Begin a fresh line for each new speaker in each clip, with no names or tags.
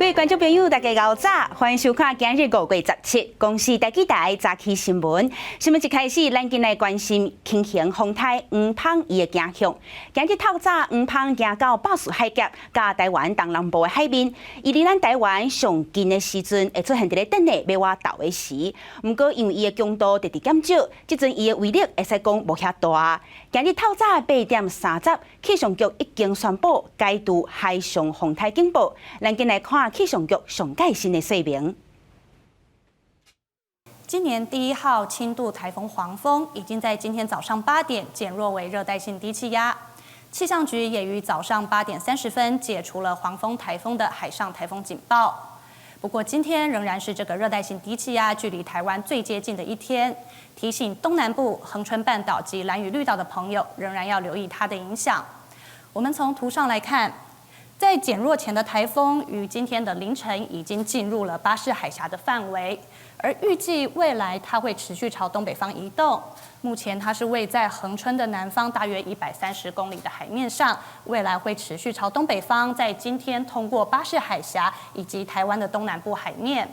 位觀眾朋友，大家𠢕早，歡迎收看今日5月17公視台語台早起新聞。新聞一開始，咱緊來關心輕型風颱黃蜂伊的行向。今日透早，黃蜂行到巴士海峽，佮台灣東南部的海面，伊離咱台灣上近的時陣，會出現佇咧轉咧欲倚頭的時。毋過因為伊的強度直直減少，這陣伊的威力會使講無遐大。今日透早8點30，氣象局已經宣布解除海上風颱警報。咱緊來看氣象局上蓋新的說明。
今年第一號輕度颱風黃蜂已經在今天早上8點減弱為熱帶性低氣壓。氣象局也於早上8點30分解除了黃蜂颱風的海上颱風警報。不過今天仍然是這個熱帶性低氣壓距離台灣最接近的一天，提醒東南部恆春半島及蘭嶼綠島的朋友仍然要留意它的影響。我們從圖上來看，在減弱前的颱風於今天的凌晨已經進入了巴士海峽的範圍，而預計未來它會持續朝東北方移動。目前它是位在恆春的南方大約130公里的海面上，未來會持續朝東北方，在今天通過巴士海峽以及台灣的東南部海面。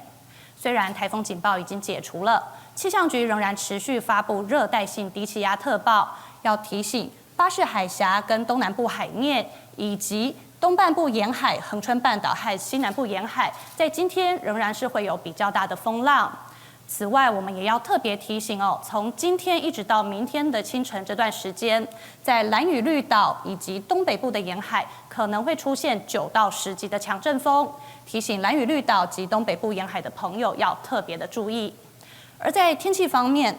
雖然颱風警報已經解除了，氣象局仍然持續發布熱帶性低氣壓特報，要提醒巴士海峽跟東南部海面以及東半部沿海、恆春半島和西南部沿海，在今天仍然是會有比較大的風浪。此外，我們也要特別提醒哦，從今天一直到明天的清晨這段時間，在蘭嶼綠島以及東北部的沿海可能會出現9到10級的強陣風，提醒蘭嶼綠島及東北部沿海的朋友要特別的注意。而在天氣方面，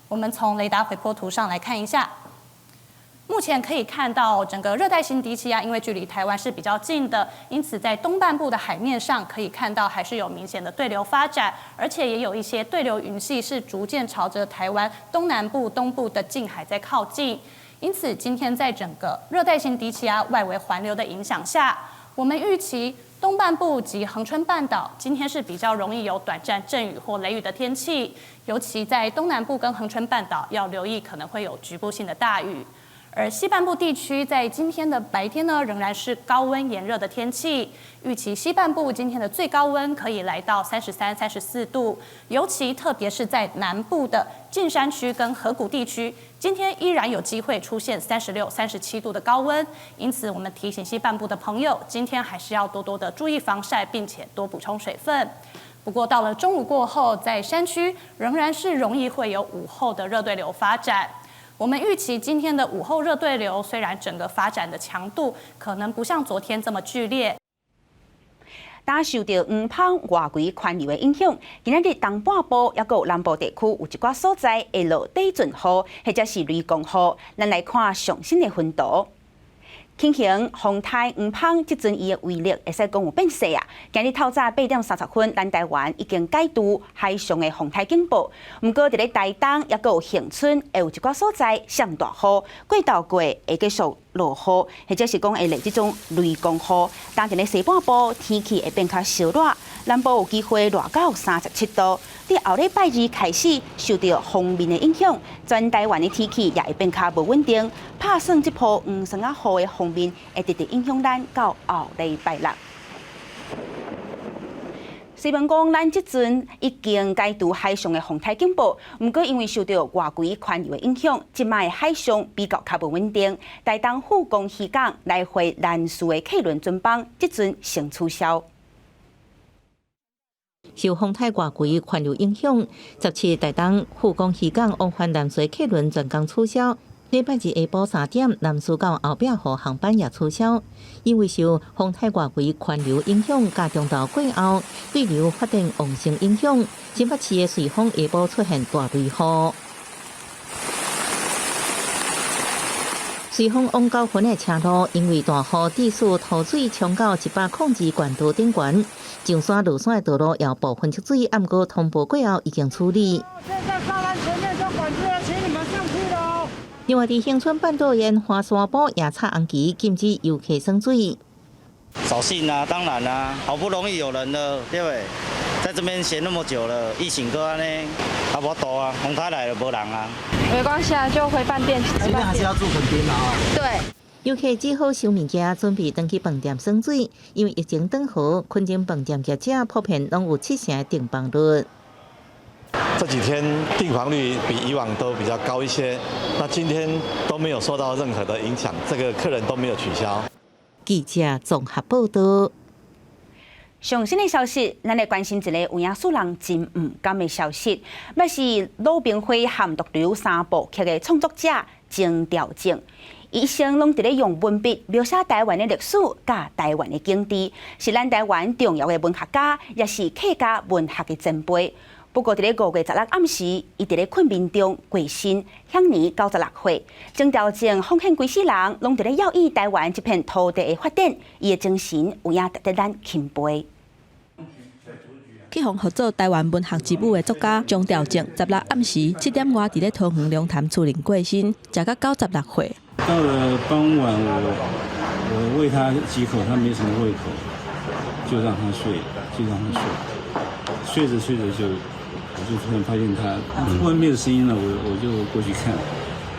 我們從雷達回波圖上來看一下。目前可以看到，整個熱帶性低氣壓因為距離台灣是比較近的，因此在東半部的海面上可以看到還是有明顯的對流發展，而且也有一些對流雲系是逐漸朝着台灣東南部、東部的近海在靠近。因此，今天在整個熱帶性低氣壓外圍環流的影響下，我們預期東半部及恆春半島今天是比較容易有短暫陣雨或雷雨的天氣，尤其在東南部跟恆春半島要留意可能會有局部性的大雨。而西半部地區在今天的白天呢，仍然是高溫炎熱的天氣。預期西半部今天的最高溫可以來到33、34度，尤其特別是在南部的近山區跟河谷地區，今天依然有機會出現36、37度的高溫。因此，我們提醒西半部的朋友，今天還是要多多的注意防曬，並且多補充水分。不過到了中午過後，在山區仍然是容易會有午後的熱對流發展。我們預期今天的午後熱對流，雖然整個發展的強度可能不像昨天這麼劇烈。
但受著黃蜂外圍環流的影響，今仔日東半部抑閣有南部地區有一寡所在會落底陣雨，或者是雷公雨。咱來看上新的雲圖。輕型風颱黃蜂這陣伊的威力會使講有變細啊！今日透早8點30分，咱台灣已經解除海上的風颱警報。毋過佇咧台東抑閣有恆春，會有一寡所在閃大雨，過晝過會繼續落雨，或者是講會落這種雷公雨。當佇咧西半部天氣會變較燒熱，南部有機會熱到37度。佇後禮拜二開始，受著鋒面的影響，全台灣的天氣也會變較無穩定。拍算這波黃霜仔雨的鋒面會直直影響咱到後禮拜六。雖然講咱這陣已經解除海上的風颱警報，毋過因為受著外圍環流的影響，這擺的海上比較較無穩定。台東富岡漁港來回蘭嶼的客輪船班，這陣先取消。
受風颱外圍環流影響，17台東富岡漁港往返蘭嶼客輪全工取消。禮拜二下晡3點，蘭嶼到後壁湖航班也取消，因為受風颱外圍環流影響，佮中晝過後對流發展旺盛影響，新北市的瑞芳下晡出現大雷雨。瑞芳往九份的車路因為大雨，致使土水衝到102管道頂懸，上山落山的道路也部分積水，毋過通報過後已經處理。
現在柵欄前面就管制了，請你們上去囉。
另外，佇恆春半島沿花山埔也插紅旗，禁止遊客耍水。
掃興啊，當然啦，好不容易有人了，對不對？在這邊閒那麼久了，疫情閣按呢，啊無度啊，風颱來了無人啊。
沒關係啊，就回飯店。
今天還是要住墾丁嘛？
對。
遊客只好收物件，準備轉去飯店耍水。因為疫情轉好，墾丁飯店業者普遍攏有七成的訂房率。
這幾天訂房率比以往都比較高一些，那今天都沒有受到任何的影響，這個客人都沒有取消。
記者綜合報道。
上新的消息，咱來關心一个有影使人真毋甘的消息，欲是《魯冰花》和《毒瘤三部曲》的創作者鍾肇政。伊一生攏佇咧用文筆描寫台灣的歷史佮台灣的景致，是咱台灣重要的文學家，也是客家文學的前輩。不過，佇咧5月16暗時，伊佇咧困眠中過身，享年96歲。鍾肇政奉獻規世人，攏佇咧耀意台灣這片土地的發展，伊的精神有影值得咱欽佩。
去予號做台灣文學之母的作家鍾肇政，16暗時7點外佇咧桃園龍潭厝裡過身，食到96歲。
到了傍晚，我餵他幾口，他沒什麼胃口，就讓他睡，就讓他睡，睡着睡着就，我就突然發現他突然沒有聲音了，我就過去看，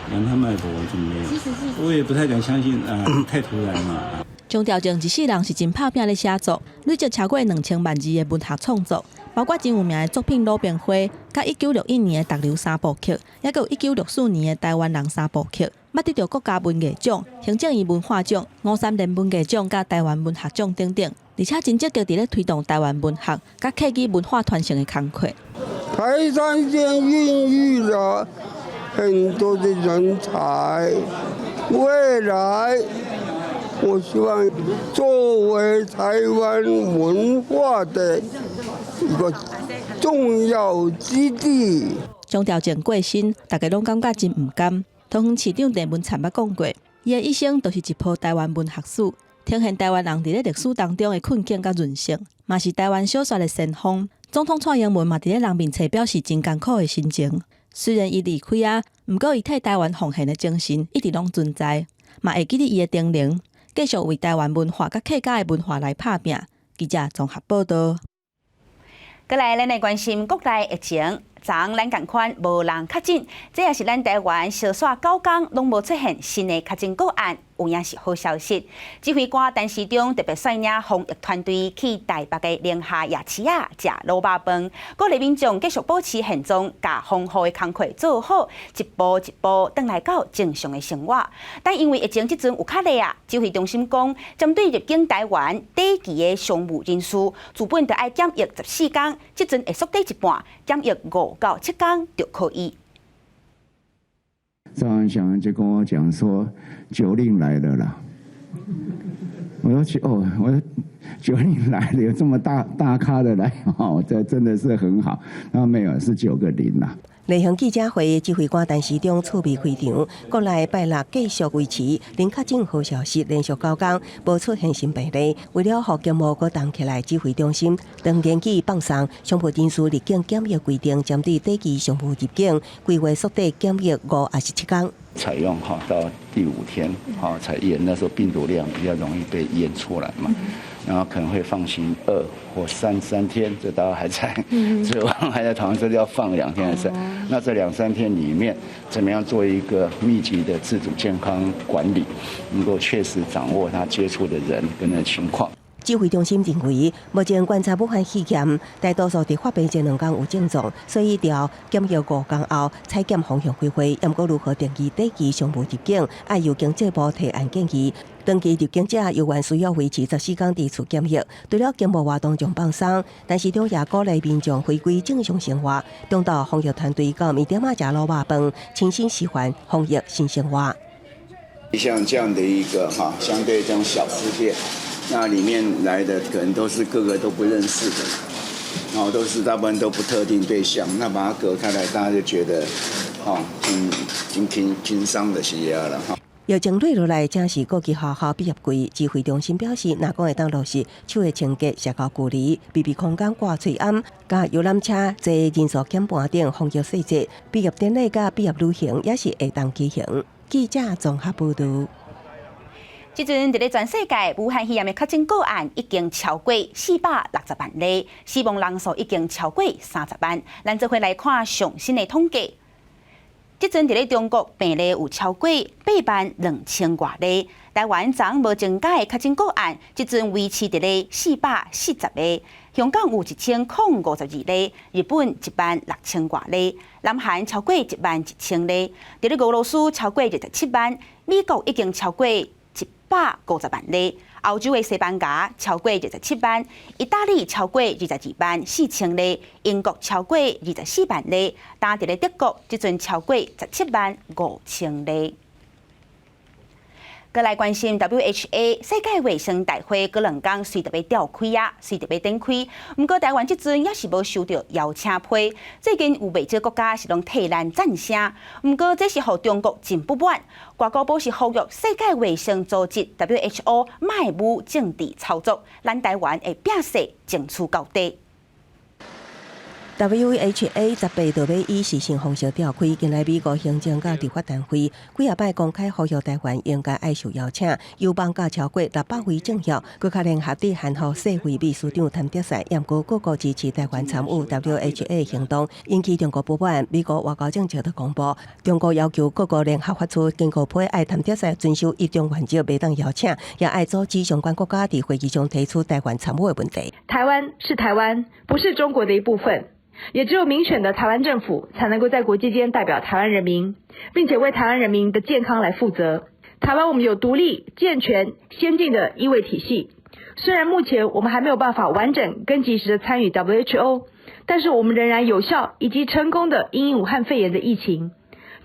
量他脈搏就沒有，我也不太敢相信啊，太突然了。
鍾肇政一世人是真拍拚咧寫作，累積超過2000萬字的文學創作，包括真有名的作品《魯冰花》，佮1961年的《毒瘤三部曲》，猶閣有1964年的《台灣人三部曲》，捌得著國家文藝獎、行政院文化獎、吳三連文藝獎佮台灣文學獎等等，而且真積極佇咧推動台灣文學佮客語文化傳承的工課。
台山縣孕育了很多的人才，未來我希望作為台灣文化的一個重要基地。
鍾肇政過身，大家攏感覺真毋甘。桃園市長鄭文燦捌講過，伊的一生就是一部台灣文學史，呈現台灣人佇咧歷史當中的困境佮韌性，嘛是台灣小說的先鋒。總統蔡英文嘛佇咧人面冊表示真艱苦的心情。雖然伊離開啊，毋過伊替台灣奉獻的精神一直攏存在，嘛會記得伊的叮嚀，繼續為台灣文化佮客家的文化來拍拚。記者綜合報道。
過來，咱來關心國內疫情。昨昏咱仝款無人確診，這也是咱台灣相紲9工攏無出現新的確診個案，有影是好消息。指揮官陳時中特別率領防疫團隊去台北的寧夏夜市仔食滷肉飯，鼓勵民眾繼續保持現狀，共防護的工課做好，一步一步轉來到正常的生活。但因為疫情這陣有較熱啊，指揮中心講，針對入境台灣短期的商務人士，原本著愛檢疫14工，這陣會縮短一半，檢疫5到7工就可以。
趙安祥就跟我講說，九令來了啦。我說哦，我說九令來了，有這麼大大咖的來，哦，這真的是很好。那沒有，是9個0啦。
例行記者會，指揮官陳時中趣味開場，國內拜六繼續維持零確診好消息，連續9工無出現新病例。為了予規模閣動起來，指揮中心當研議放鬆商務人士入境檢疫規定，針對短期商務入境規劃縮短檢疫5抑是7工。
採用哈到第五天哈才驗，那時候病毒量比較容易被驗出來嘛，然後可能會放行2或3天，這大家還在，所以我們還在討論說要放2天還是？那這兩三天裡面，怎麼樣做一個密集的自主健康管理，能夠確實掌握他接觸的人跟那情況。
指揮中心認為，目前觀察武漢肺炎大多數佇發病前2工有症狀，所以朝檢疫5工後採檢方向規劃。毋過如何定義短期商務入境，愛由經濟部提案建議。長期入境者猶原需要維持14工佇厝檢疫。除了經貿活動將放鬆，陳時中也鼓勵民眾回歸正常生活。中晝防疫團隊到麵店仔食滷肉飯，親身示範防疫新生活。
像這樣的一個哈，相對這種小吃店，那裡面來的可能都是個個都不認識的，然後都是大部分都不特定對象，那把它隔開來，大家就覺得，哈，真真輕輕鬆的是了哈。
疫情落落來，正是國際學校畢業季。指揮中心表示，若講會當落實手的清潔、社交距離、密閉空間掛喙罨、佮遊覽車坐人數減半等防疫細節，畢業典禮佮畢業旅行也是會當舉行。記者綜合報道。
這陣佇咧全世界，武漢肺炎的確診個案已經超過460萬例，死亡人數已經超過30萬。咱做伙來看上新的統計。這陣佇咧中國病例有超過8萬2千外例，台灣昨無增加的確診個案，這陣維持佇咧440個。香港有1052例，日本1萬6千外例，南韓超過1萬1千例，佇咧俄羅斯超過27萬，美國已經超過150萬例。歐洲的西班牙超過27萬，意大利超過22萬4千例，英國超過24萬例，但佇咧德國這陣超過17萬5千例。閣來關心 WHA 世界衛生大會，閣兩工隨著欲召開啊，隨著欲展開。毋過台灣這陣猶是無收著邀請批，最近有袂少國家是攏替咱贊聲。毋過這是予中國真不滿，外交部是呼籲世界衛生組織 WHO 莫舞政治操作，咱台灣會拼勢爭取到底。
WHA 18就欲以視訊方式召開，近來美國行政佮立法單位幾仔擺公開呼籲台灣應該愛受邀請，有望佮超過600位政要，閣較聯合致函予世衛秘書長譚德塞，毋過各國支持台灣參與 WHA 行動，引起中國不滿。美國外交政策的公布，中國要求各國聯合發出警告批，愛譚德塞遵守一中原則，袂當邀請，也愛阻止相關國家佇會議中提出台灣參與的問題。
台灣是台灣，不是中國的一部分。也只有民選的台灣政府才能夠在國際間代表台灣人民，並且為台灣人民的健康來負責。台灣我們有獨立、健全、先進的醫衛體系。雖然目前我們還沒有辦法完整跟及時的參與 WHO，但是我們仍然有效以及成功的因應武漢肺炎的疫情。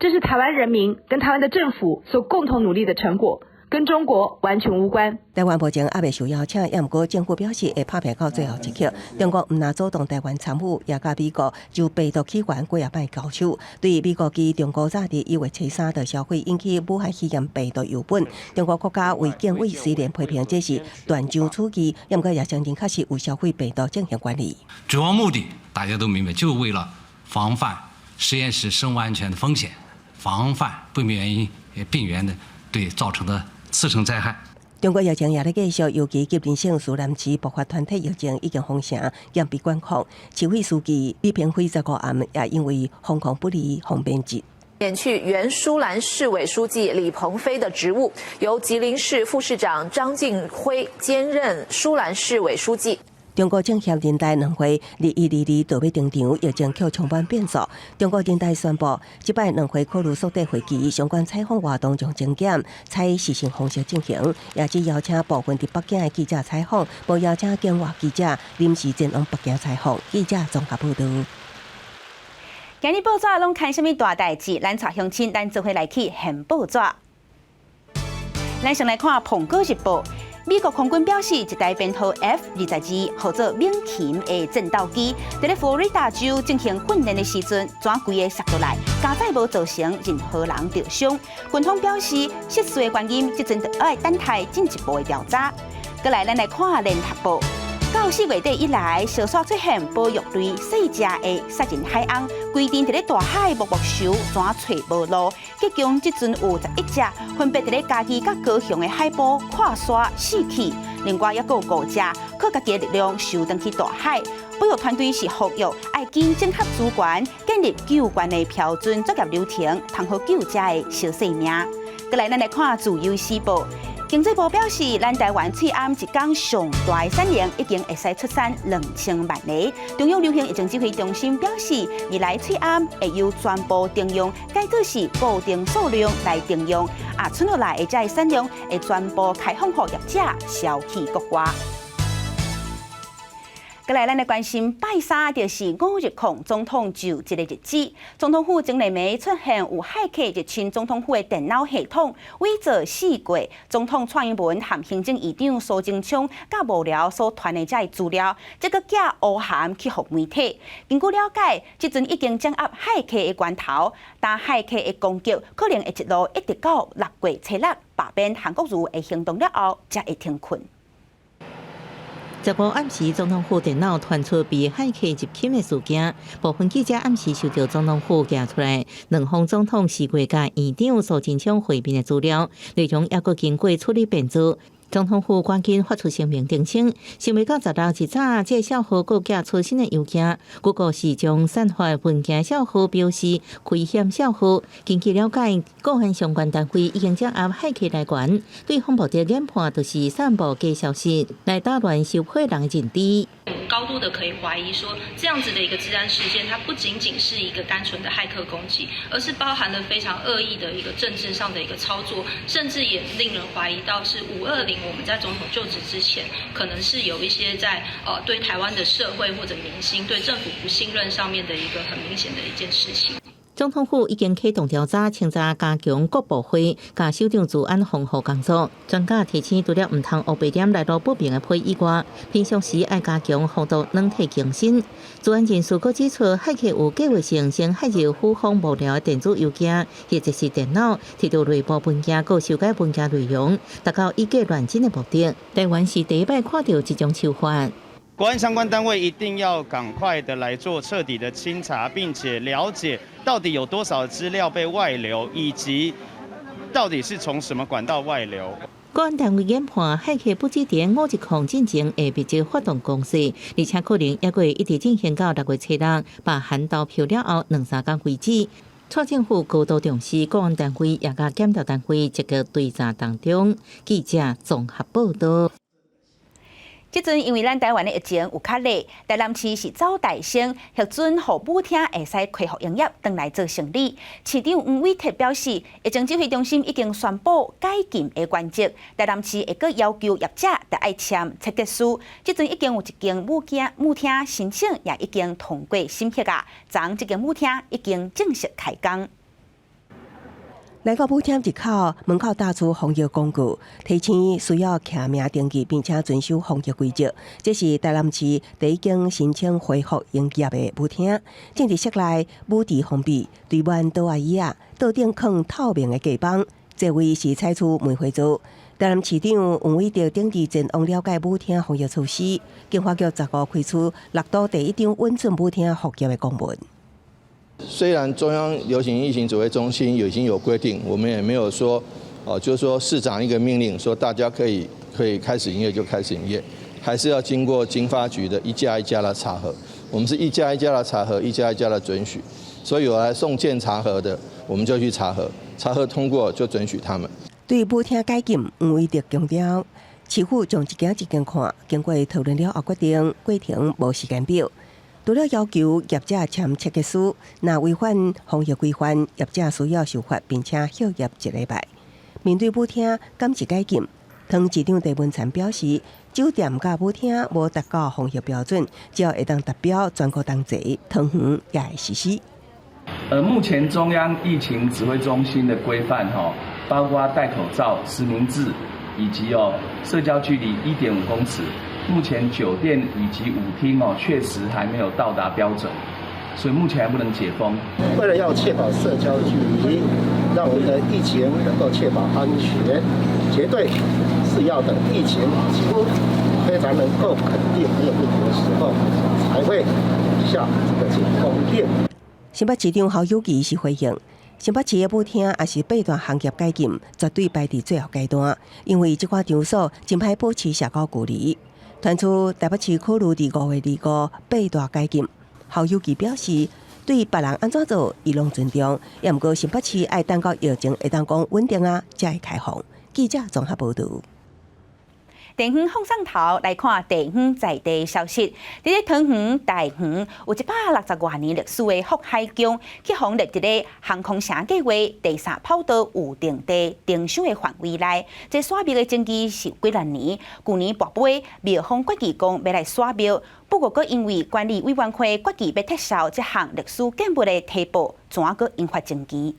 這是台灣人民跟台灣的政府所共同努力的成果。跟中國完全無關。
台灣目前猶未受邀請，毋過政府表示會拍拚到最後一刻。中國毋但阻擋台灣參與，也佮美國就病毒起源幾仔擺交手。對美國及中國早佇1月初3就銷毀引起武漢肺炎病毒樣本，中國國家衛健委雖然批評這是斷章取義，毋過也承認確實有銷毀病毒進行管理。
主要目的大家都明白，就是為了防範實驗室生物安全的風險，防範不明原因病原的對造成的次生災害。
中國疫情也咧繼續，尤其吉林省舒蘭市爆發團體疫情已經封城，嚴密管控。市委書記李鵬飛15暗也因為防控不力，予免職。
免去原舒蘭市委書記李鵬飛的職務，由吉林市副市長張敬輝兼任舒蘭市委書記。
中國政協人大兩會21/22就欲登場，疫情卻充滿變數。中國人大宣布，這擺兩會考慮縮短會期，相關採訪活動將精簡，採視訊方式進行，也只邀請部分佇北京的記者採訪，無邀請境外記者臨時前往北京採訪。記者綜合報導。
今日報紙攏看啥物大代誌？咱帶鄉親，咱做伙來去現報紙。咱先來看《蘋果日報》。美國空軍表示，一台編號 F-22號做猛禽的戰鬥機，佇咧佛羅里達州進行訓練的時陣，怎規个摔落來，佳哉無造成任何人著傷。軍方表示，失事的原因，這陣愛等待進一步的調查。閣來，咱來看聯合報。到4月底以來，小煞出現保育類細隻的殺人海鰪，規陣佇咧大海摸摸泅，怎揣無路？結共這陣有11隻，分別佇咧嘉義佮高雄的海埔跨沙死去。另外猶閣有五隻，靠家己的力量游轉去大海。保育團隊是呼籲愛緊整合資源，建立救援的標準作業流程，通好救遮的小生命。閣來，咱來看自由時報。經濟部表示，咱台灣喙罨一工上大的產能已經會使出產2000萬個。中央流行疫情指揮中心表示，未來喙罨會由全部徵用，改做是固定數量來徵用。啊，剩落來的這產量會全部開放予業者銷去國外。閣來，咱來關心拜三就是五日控總統就職的日子。總統府前暝暝出現有駭客入侵總統府的電腦系統，偽造四過總統蔡英文和行政院長蘇貞昌佮幕僚所傳的這个資料，這閣寄烏函去予媒體。根據了解，這陣已經掌握駭客的源頭，但駭客的攻擊可能會一路一直到6月初6，罷免韓國瑜的行動了後，才會停困。
15暗時，總統府電腦傳出被駭客入侵的事件，部分記者暗時收著總統府寄出來兩封總統辭過佮院長蘇貞昌會面的資料，內容猶閣經過處理變造。總統府趕緊發出聲明澄清，想袂到16一早，這個帳號閣寄出新的郵件，不過是將散發文件帳號標示危險帳號。根據了解，國安相關單位已經掌握駭客來源，對方目的研判就是散布假消息，來打亂受騙人的認知。
高度的可以懷疑說，這樣子的一個資安事件，它不僅僅是一個單純的駭客攻擊，而是包含了非常惡意的一個政治上的一個操作，甚至也令人懷疑到是520我們在總統就職之前，可能是有一些在對台灣的社會或者民心、對政府不信任上面的一個很明顯的一件事情。
總統府已經啟動調查，清查加強各部會佮首長資安防護工作。專家提醒，除了毋通烏白點來路不明的批以外，平常時愛加強防毒軟體更新。資安人士閣指出，駭客有計劃性先駭入府方幕僚的電子郵件或者是電腦，提到內部文件閣修改文件內容，達到以假亂真的目的。台灣是第一擺看著這種手法。
國安相關單位一定要趕快的來做徹底的清查，並且了解到底有多少資料被外流，以及到底是從什麼管道外流。
國安單位研判，駭客不止佇510進前會密集發動攻勢，而且可能猶閣會一直進行到6月初六，罷韓投票了後兩三工為止。蔡政府高度重視，國安單位也佮檢調單位積極追查當中。記者綜合報道。
這陣因為咱台灣的疫情有較熱，台南市是走大先核准予舞廳會使恢復營業，轉來做生理。市長黃偉哲表示，疫情指揮中心已經宣布解禁的原則，台南市會閣要求業者著愛簽切結書。這陣已經有一間舞廳申請，也已經通過審核啊，昨這間舞廳已經正式開工。
來到舞廳入口，門口貼出防疫廣告，提醒需要簽名登記，並且遵守防疫規則。這是台南市第一間申請恢復營業的舞廳。進入室內，舞池封閉，堆滿桌仔椅仔，桌頂囥透明的隔板，座位是採取梅花座。台南市長黃偉哲頂日前往了解舞廳防疫措施，經發局15開出六都第一張允准舞廳復業的公文。
雖然中央流行疫情指揮中心已經有規定，我們也沒有說，哦，就是說市長一個命令，說大家可以開始營業就開始營業，還是要經過經發局的一家一家的查核。我們是一家一家的查核，一家一家的准許，所以有來送件查核的，我們就去查核，查核通過就准許他們。
對舞廳解禁，黃偉哲強調，市府將一間一間看，經過討論了後決定，過程無時間表。除了要求業者簽切結書，若違反防疫規範，業者需要受罰，並且歇業一禮拜。面對舞廳敢是解禁，湯市長鄭文燦表示，酒店佮舞廳無達到防疫標準，只要會當達標，全國同齊，桃園也會實施。
目前中央疫情指揮中心的規範，哈，包括戴口罩、實名制以及社交距離1.5公尺。目前酒店以及舞廳哦，確實還沒有到達標準，所以目前還不能解封。
為了要確保社交距離，讓我們的疫情能夠確保安全，絕對是要等疫情幾乎非常能夠肯定沒有問題的時候，才會下這個解封令。
新北市長侯友宜是回應，新北市的舞廳抑是八大行業解禁，絕對排佇最後階段，因為這款場所真歹保持社交距離。傳出台北市考慮佇5月25八大解禁，侯友宜表示，對別人按怎做，伊攏尊重。也毋過新北市愛等到疫情會當講穩定啊，才會開放。記者綜合報導。
地方放送頭來看地方在地消息。佇咧桃園大園有160外年歷史的福海宮，去予列佇咧航空城計劃第三跑道預定地徵收的範圍內。這徙廟的爭議是幾若年，舊年跋杯廟方決議講欲來徙廟，不過閣因為管理委員會決議欲撤銷這項歷史建物的提報，怎閣引發爭議？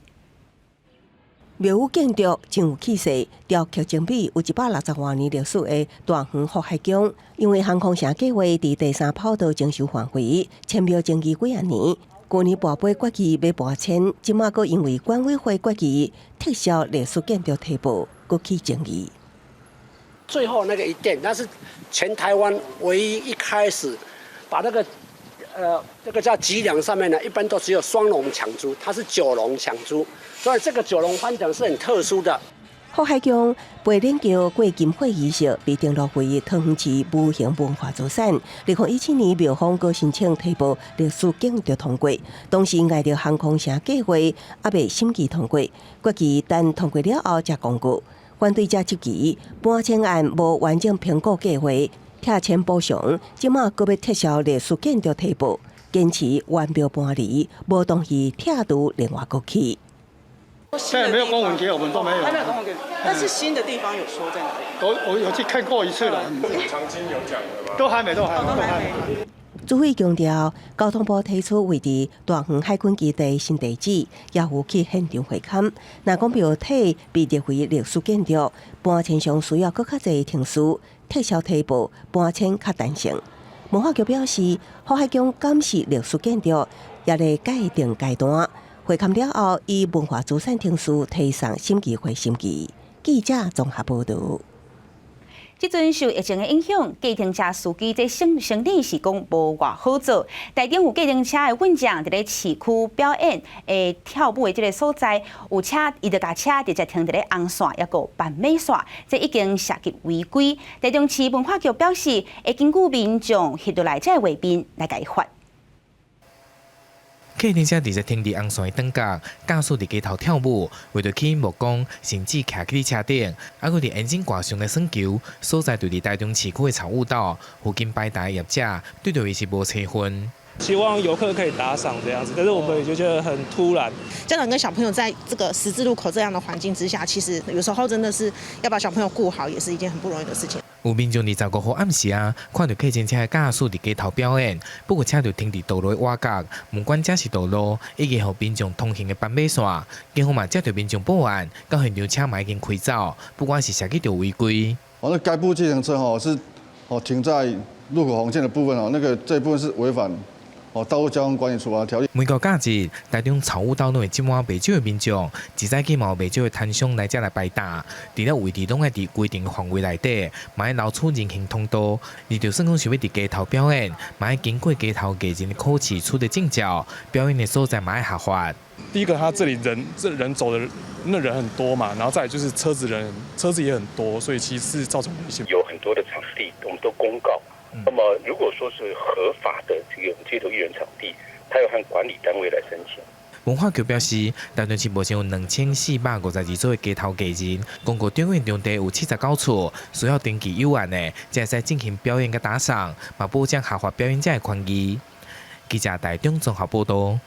廟宇建築真有氣勢，雕刻精美，有160外年歷史的大園福海宮，因為航空城計劃佇第三跑道徵收範圍，遷廟爭議幾仔年。舊年跋杯決議欲搬遷，這馬閣因為管委會決議撤銷歷史建築提報，閣起爭議。
最後那個一殿，那是全台灣唯一一開始把那個，這個叫脊梁上面呢，一般都只有雙龍搶珠，它是九龍搶珠，所以這個九龍翻騰是很特殊的。
福海宮飛輪橋過金會儀式被登錄為桃園市無形文化資產。2017年廟方閣申請提報歷史建築通過，當時礙著航空城計劃猶未審議通過，決議等通過了後才公告。反對者質疑搬遷案無完整評估計劃，拆遷補償，這馬閣欲撤銷歷史建築提報，堅持原廟搬離，無同意拆除另外閣起。
現在沒有公文給我們都沒有，
還沒有公文給，但是新的地方有說在哪裡？
我有去看過一次了。
補償金有講的嗎？
都還沒，都還沒，都還沒。
主委強調，交通部提出位佇大園海軍基地新地址，也有去現場會勘。若講廟體被列為歷史建築，搬遷上需要閣較濟程序，撤銷提報，搬遷較彈性。文化局表示，福海宮敢是歷史建築，也咧改定階段。會勘了後，以文化資產程序提送審議會審議。記者綜合報導。
這陣受疫情的影響，計程車司機這生意是講無偌好做。台中有計程車的運將佇咧市區表演，會跳舞的這个所在，有車伊就共車直接停佇咧紅線，抑閣斑馬線，這已經涉及違規。台中市文化局表示，會根據民眾翕落來這个畫面來共伊罰。
計程車直接停佇紅線的轉角，駕駛佇街頭跳舞，為著吸引目光，甚至徛佇車頂，猶閣佇引擎蓋上咧耍球，所在就佇台中市區的草悟道附近擺攤業者，對著伊是無吹分。
希望遊客可以打賞這樣子，但是我們也就覺得很突然。
家長跟小朋友在這個十字路口這樣的環境之下，其實有時候真的是要把小朋友顧好，也是一件很不容易的事情。
有民眾25號暗時啊，看著計程車的駕駛佇街頭表演，不過車就停佇道路的倚角，毋管這是道路，以及予民眾通行的斑馬線，警方嘛接著民眾報案，到現場車嘛已經開走，不過是涉及著違規。
哦，那該部計程車吼是哦停在路口紅線的部分哦，那個這部分是違反哦道路交通管理處罰條例。
每個假日，台中草悟道內這滿袂少的民眾，一早起嘛有袂少的攤商來遮來擺檔，除了位置攏愛佇規定範圍內底，嘛愛留出人行通道。而就算講是欲佇街頭表演，嘛愛經過街頭藝人的考試取得證照，表演的所在嘛愛合法。
第一個，他這裡人這人走的那人很多嘛，然後再來就是車子人車子也很多，所以其實是造成危險。
有很多的場地，我們都公告。那麼如果說是合法的這個街頭藝人場地，他要和管理單位來申請。
文化局表示，台中市目前有2452組的街頭藝人，公告表演場地有79處，需要登記有案的，才會使進行表演佮打賞，嘛保障合法表演者的權益。記者台中綜合報導。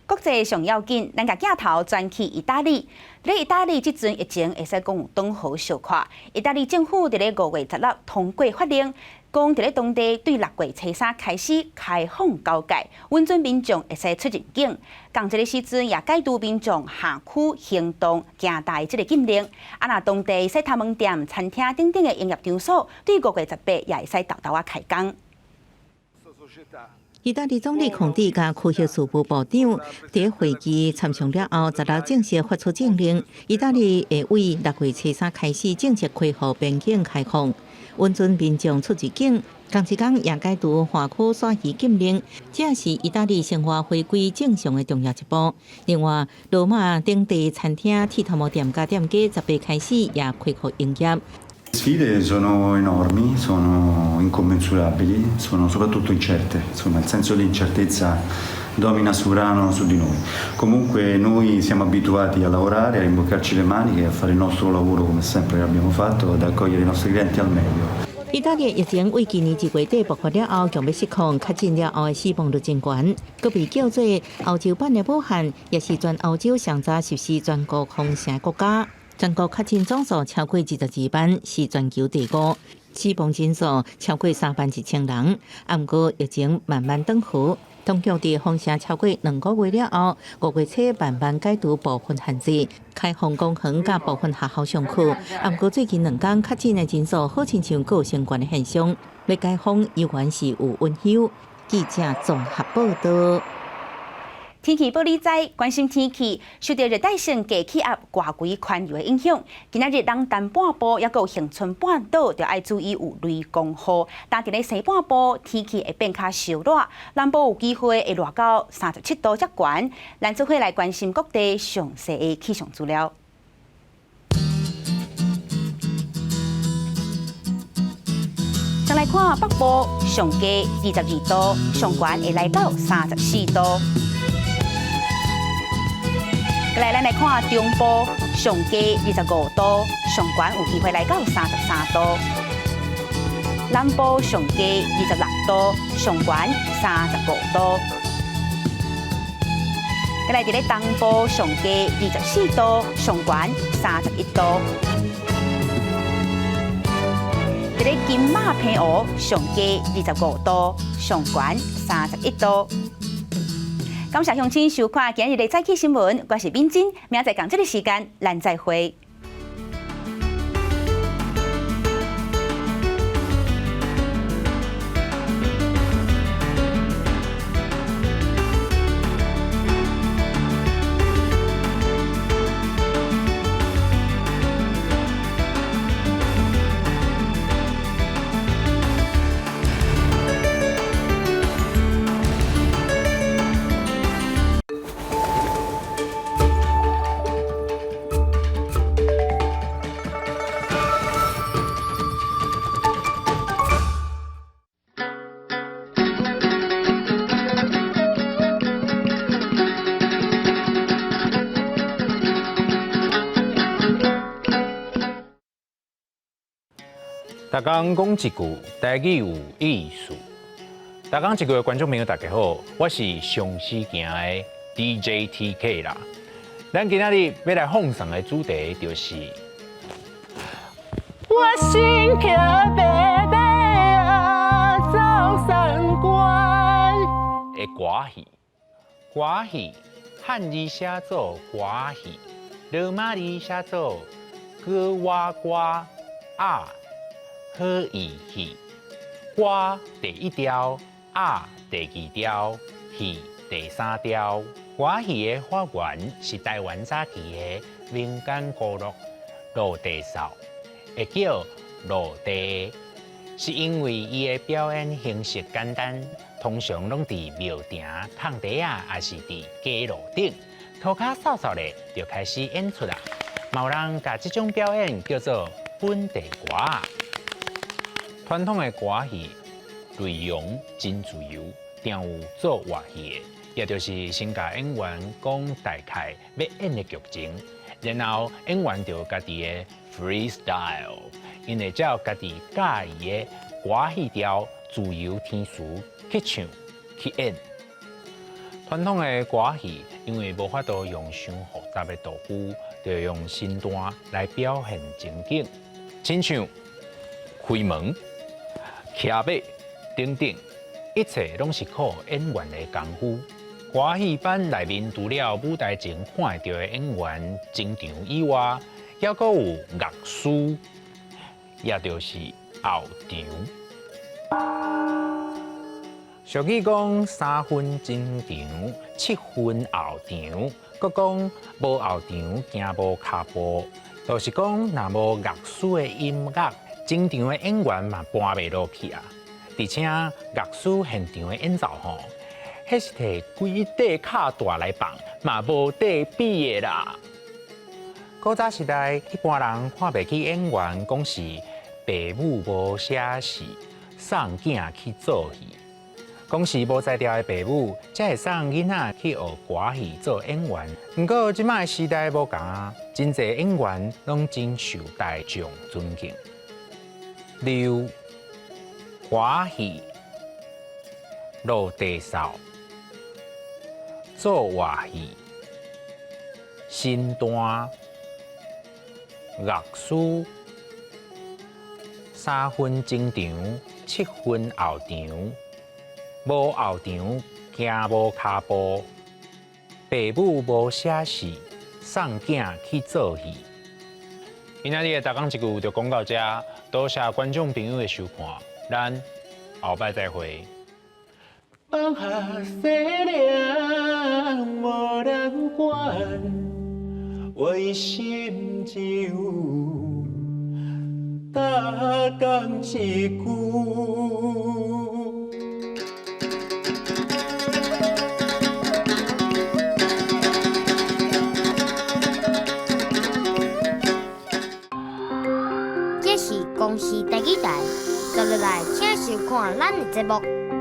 國際上要緊，咱共鏡頭轉去意大利。佇意大利這陣疫情會使講有擋予小可。意大利政府佇咧5月16通過法令，講佇咧當地對6月初3開始開放交界，允准民眾會使出入境。仝一个時陣也解除民眾轄區行動行大的這个禁令。啊，若當地洗頭毛店、餐廳等等的營業場所，對5月18也會使沓沓仔開工。
意大利總理孔蒂佮科學事務部長佇會議參詳了後，16正式發出政令，意大利會對6月初3開始正式恢復邊境開放，允准民眾出入境。仝一工也解除轄區徙移禁令，這是意大利生活回歸正常的重要一步。另外，羅馬等地餐廳、剃頭毛店佮店家18開始也恢復營業。
Sfide sono enormi, sono incommensurabili, sono soprattutto incerte, insomma il senso di incertezza domina sovrano su di noi. Comunque noi siamo abituati a lavorare, a rimboccarci le maniche, a fare il nostro lavoro come sempre abbiamo fatto, ad accogliere i nostri clienti al meglio.
意大利疫情為今年1月底爆發了後，強欲失控，確診了後的死亡率真懸，閣被叫做歐洲版的武漢，也是全歐洲上早實施全國封城國家。全國確診總數超過22萬，是全球第五。死亡人數超過3萬1千人。毋過疫情慢慢轉好，當局佇封城超過2個月了後，5月初慢慢解除部分限制，開放公園佮部分學校上課。毋過最近2工確診的人數好親像閣有升懸的現象，欲解封猶原是有隱憂。記者綜合報導。
天氣報你知，關心天氣，受著熱帶性低氣壓外圍環流的影響，今仔日咱東半部抑閣有恆春半島，著愛注意有雷公雨。但佇咧西半部天氣會變較燒熱，南部有機會會熱到37度遮懸。咱做伙來關心各地詳細的氣象資料。來看北部上低22度，上懸會來到34度。來，咱來看中部上低25度，上懸有機會來到33度。南部上低26度，上懸35度。來，佇咧東部上低24度，上懸31度。佇咧金馬澎湖上低25度，上懸31度。感謝鄉親收看今日的早起新聞，我是敏珍，明仔載仝這個時間，咱再會。
逐工講一句台語有意思。逐工一句的觀眾朋友，大家好，我是上時行的 DJ TK 啦。咱今仔日欲來放送的主題就是。
我身騎白馬仔走三關。
的歌戲，歌戲漢字寫做歌戲，羅馬字寫做歌瓦歌啊。好意戲，歌第一調，啊第二調，戲第三調。歌戲的發源是台灣早期的民間歌樂落地掃，會叫落地，是因為伊的表演形式簡單，通常攏佇廟埕、空地仔，抑是佇街路頂，塗跤掃掃咧就開始演出啦。嘛有人共這種表演叫做本地歌。傳統的歌戲內容真自由，定有做活戲的，也就是先共演員講大概欲演的劇情，然後演員就家己的 freestyle，𪜶會照家己佮意的歌戲調自由填詞去唱去演。傳統的歌戲因為無法度用傷複雜的道具，就用身段來表現情景，親像開門、騎馬等等，一切攏是靠演員的功夫。歌戲班內面除了舞台前看會著的演員前場以外，猶閣有樂師，也就是後場。俗語講三分前場，七分後場，閣講無後場行無跤步，就是講若無樂師的音樂，前場的演員嘛搬袂落去啊。而且樂師現場的演奏吼，彼是提規塊跤大來放，嘛無得比的啦。古早時代，一般人看袂起演員，講是爸母無寫字，送囝去做戲。講是無才調的爸母，才會送囡仔去學歌戲做演員。毋過這擺的時代無仝啊，真濟演員攏真受大眾尊敬。例如歌戲、落地掃、做活戲、身段、樂師、三分前場，七分後場。無後場，行無跤步，爸母無寫字，送囝去做戲。今仔日的逐工一句就講到這，多謝觀眾朋友的收看，咱後擺再會。放下世涼，無人管，我心只有逐工一句。
這是公視台語台，接落來請。收看咱的節目。